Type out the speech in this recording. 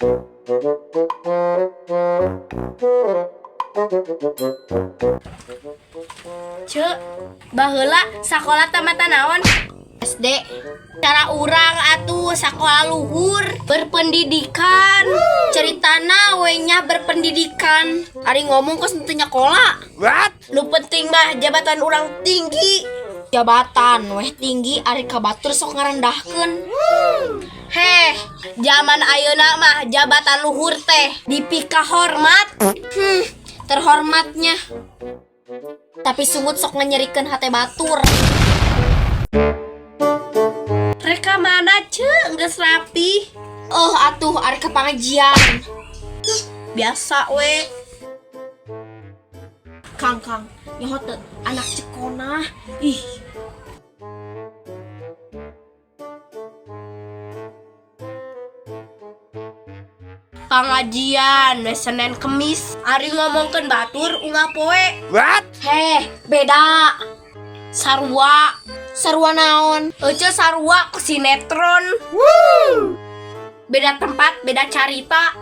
Cek, baheula sakola tamatan naon? SD. Cara urang atuh sakola luhur, berpendidikan. Ceritana we nya berpendidikan. Ari ngomong kos henteu nyakola. What? Nu penting mah jabatan urang tinggi. Jabatan weh tinggi ari ka batur sok ngarendahkeun. Heh, zaman ayeuna mah jabatan luhur teh dipikahormat. Terhormatnya. Tapi sungut sok nganyerikeun hate batur. Reka mana ce geus rapi? Oh atuh ari ka pangajian. Biasa we. Kang Kang, nyaho teu anak Cekona. Ih. Pangajian we Senin Kemis. Ari ngomongkeun batur unggal poe. What? Heh, beda. Sarua. Sarua naon? Ece sarua ke sinetron. Beda tempat, beda carita.